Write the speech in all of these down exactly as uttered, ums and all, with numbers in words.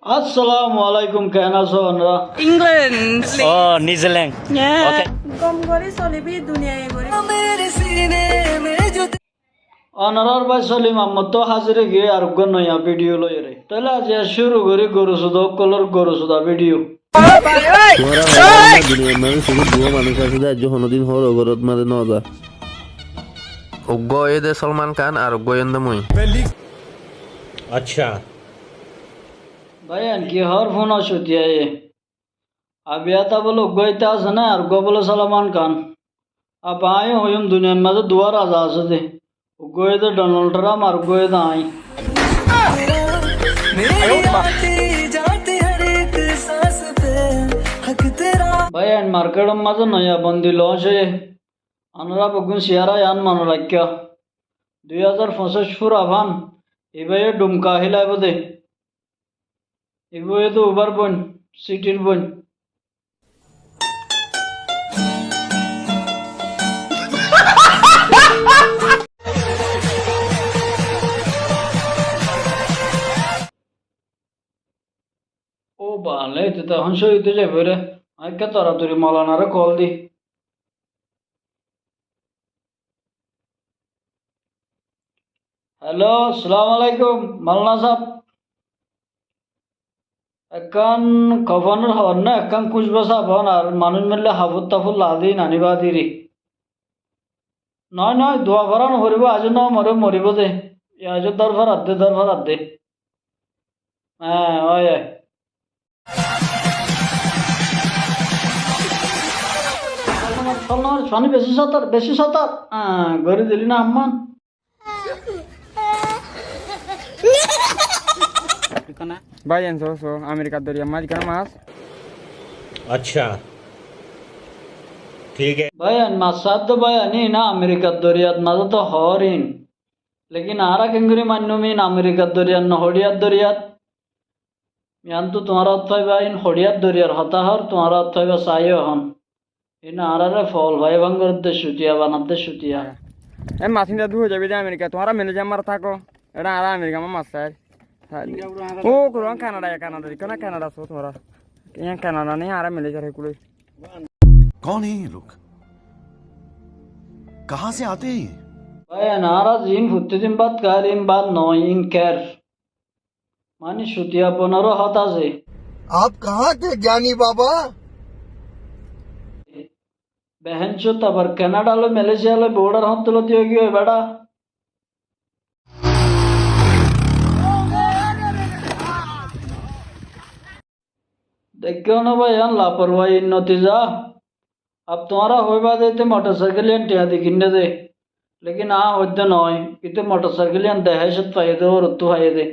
Assalamu alaikum, ken asó onora? England. Ó, New Zealand. Yeah. Okay. Gom gori solibi duniyai gori. Onorar bái Solim Ahmod tó házir ói giyé ar uggwá noya video loiyóre. Tóile aijja cúru gorí goru suda ókkolor goru suda video. Tuáñra hoó de na, duniyar mazé cúru duwá manúic asé de, aijjó honódin hór ogorot mazé no za. Uggwá óiye de Salman Khan ar uggwá óiyum de mui. Accá. Bái, en ki hór fúno cutiyaye? Abiyata bóle uggwá ita asé né, ar uggwá bóle Salman Khan. Abba, aññí hoiyúm duniyar mazé duwá raza asé de. Uggwá óiye de Donald Trump, ar uggwá óiye de aññí. Bái, ain marketor mazé noya bondi launch óiye. Onora beggún siyara yián mone raikkó. Dui házar foñsíc fura fán, ibáye dhumka hílaibo de. Ibá óiye de ubar boin, sitir boin. Ó bale, ite to ehón cóhid ói zaibói re. Aññí ekká toratori moulanare kol di. Hello, assalamu alaikum, Maulana sáb. Ekkán kofonor hóbor no, ekkán kucba sáb hon, ar manúic moille hafut tafut ladi nani badi ri. Noó, noó, dua foran foribó, aijjó no more, moribó de. Aijjó dór foradde, dór foradde. Há, ói, ói. Sol no, sol no, faní beci sotor, beci sotor. Há, gorí dili na ammán. Bái, en só, só, Amerikar doriyar mazé ikká mas. Accá. Thík asé. Bái, en mas sádde bái, en iín Amerikar doriyat mazé to hoór iín. Lekin añára keéngorí mainnúm iín Amerikar doriyat no, hoçiyar doriyat? Yián to tuáñra ót faiba, iín hoçiyar doriyar hotá hoór, tuáñra ót faiba saiyó ehón. Iín añáráre fool faiye fán gorédde cutiya, banadde cutiya. E mas iín dúr ói zaibói de Amerika, tuáñra Malaysia mazé táko, eçé añára Amerika mazé mas sair. Ó, kurán Kanada, Kanada, ikká no Kanada só tuáñra. Yián Kanada nái, añára Malaysia re kulói. कौन है ये लोग? कहाँ से आते हैं ये? Bái, en añára ziín fottí din bát hár, iín bát noó, iín kér. Mani cutiya bonor hotá asé. आप कहाँ के ज्ञानी बाबा? Behénco tabar Kanada loi Malaysia loi border hontú loi diyo giyói beça. Deikkó no bái, yián laporwair notija. Ab tuáñra hoiba de ite motorsaikil yián thiañ di kinné de. Lekin aññí hoiddé noó, ite motorsaikil yián dehecót faiyé de, órottú faiyé de.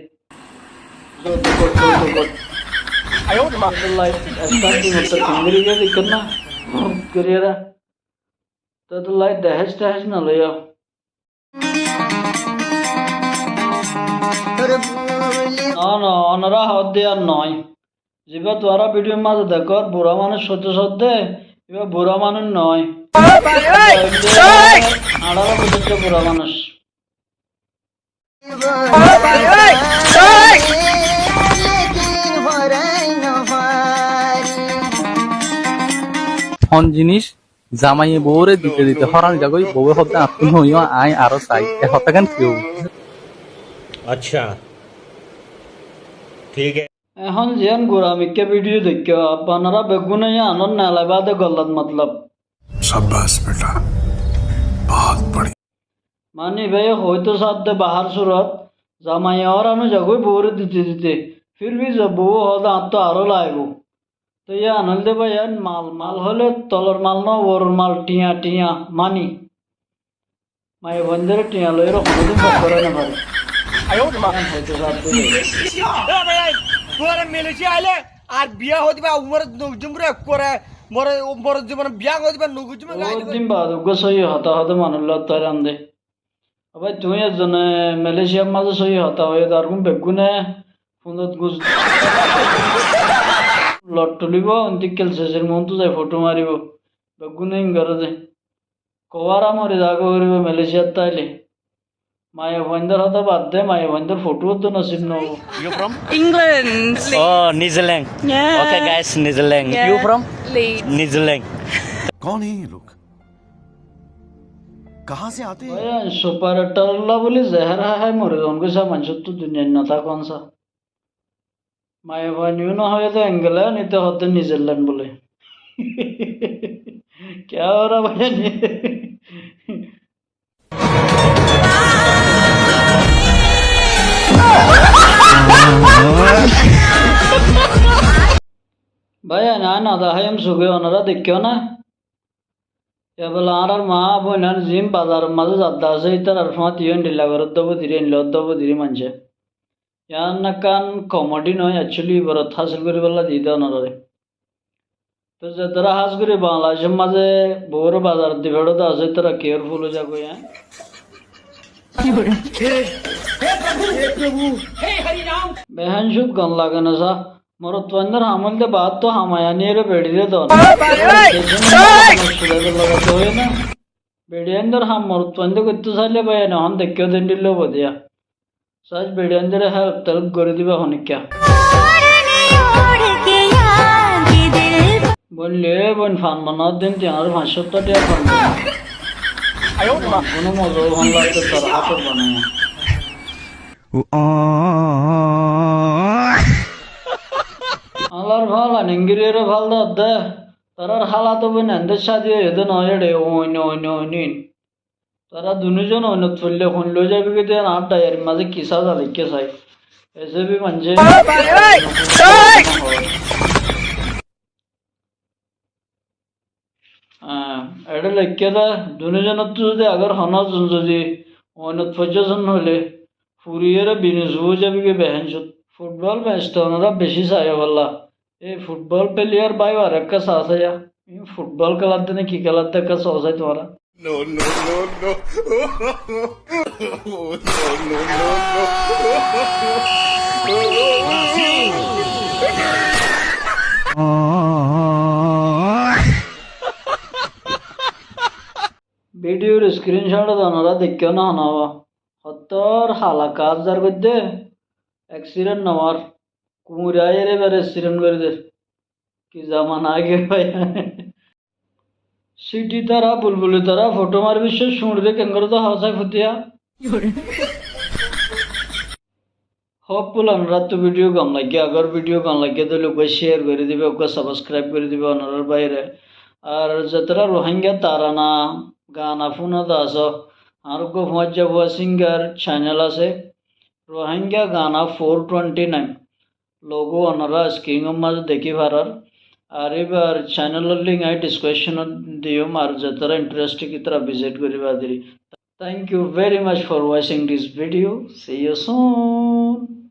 Zor dukot, zor dukot. Ite lait estarting gottó kengori giyé deikkó na. Goriyóre. Ite lait dehec tehec no loiyó. Noó, noó, onorá hoódde yían noó. Zibá tuáñra bidiyór mazé dekór, burá manúic hoité sódde, ibá burá manúic noó. Añçáro bosóijja burá manúic. Hon jinis zamaiye bouwóre dite dite hóran ói zagói, bouwe hoódde, "Añttún hoiyó, aññí aró sai." E hotágan ki óibo? Accá, thík asé. Ehón ziyán gura mikká bidiyó deikkó, abbanará beggúne yíanor nelai bade gollat motlob. शाबाश बेटा, बहुत बढ़िया। Mani bái hoóito saádde bahár surot, zamaiye hóran ói zagói bouwóre dite dite, fir bhi zo bouwe hoóde añáttu aró laibo. Toi yían óilde bái, yían mal, mal hoilé tolor mal noó, uoror mal, thiañ, thiañ, mani. Maiyafuaindóre thiañ loiyóre honódin fok gorí no fare. Yían hoóito saádde bái. Ó bái, tuáñra Malaysia ailé ar biya hoódiba, umor nogujjum gori ekkuare, more, more jibone biya hoódiba nogujjum. Bóut din baade uggúa sóiyi hotá hoóde manúic loi táiram de. Ó bái, tuñí ezzone Malaysiar mazé sóiyi hotá hoiyó de, ar gún beggúne fúnot gús lot tulíbo, untíkkel sesir muúntu zai fothó maribó. Beggúne ín goré de. Kowára mori zagói foribó Malaysiat táile. Maiyafuaindor hotá bad de, maiyafuaindor foto uddú nosib no óibo. You from? England. Oh, New Zealand. Yeah. Okay, guys, New Zealand. Yeah. You from? Leeds. New Zealand. कौन है ये लोग? कहाँ से आते हैं? Bái, super star olla buli zehar hái hái mori zon goi sa, manúcottu duniyait no tákon sa. Maiyafuain yó no hoiyé de England, ite hoó de Netherland buli. Kya ho raha bhaiya? Bái, añí no deháiyum suge, onora deikkó na. Ebela añárar maa boin ain zin bazaror mazé zadde asé, ítarar fúañti yó endilla goródde óibo diri, endilla ódde óibo diri maincé. Yián ekkán comedy no, actually ibrot hásil goríbolla diyé de onoráre. Toi zetará hás gorí Bangladecór mazé bouré bazar di feçóde asé, tará careful ói zagói, eñ? Behéncud gom lage na sá. Morotfuaindór ham óilde baáttu hamai aníyeré beçiré don. Beçiaindór ham morotfuaindór goittó sailé bái, ene hon deikkó de endilla óibo diya. Sás, beçiaindóre help telp gorí diba honikka. Boin le, boin fan banadde, tiañ ar fañs cót tiañ fan banadde. Ayo ma. Gunó moza óibo, fan lagedde tar hátor banaiya. Añárar fála nengiriyóre fál dodde. Tarár hála to boin endilla cádi óiye de no, eçe oin, oin, oin, oin. Tará dunúzon oinot foillé hoin loi zaibói de, añár dhaiyarir mazé kisá za leikké sai. Ese bi maincé. Eçé leikké de, dunúzonottú zodi agar honó zon zodi oinot foijjé zon hoilé, furiyóre binis ói zaibói behéncud. Futbol mec to onorá beci sai bolla. Ei futbol peliyar bái, ar ekká saá saiya. Iín futbol kéladde né ki kéladde, ekká saá sai tuáñra. No, no, no, no. No, no, no, no. Bidiyór screenshot onorá deikkó na, hona ba. Hottór hala kar zar goidde, accident no mar. Kuñra aiyére ibáre accident gorí der. Ki zamana a gaya bhai. Siti tara, bulbuli tara, foto mari biccé, suñri de kengori de hosai futiya. Hopeful onoráttu video gom laiggé, agar video gom laiggé de lukwa share gorí diba, ukwa subscribe gorí diba onorár báire. Ar zetará Rohingya tarana gana fúna de asó, ar ukwa fuañijja fua singer channel asé, Rohingya Gana four twenty nine. Logo onorá screen or mazé dekí farar. Ar íbar channel or link añí description ot diyum, ar zetará interest ítara visit goríba deri. Thank you very much for watching this video. See you soon.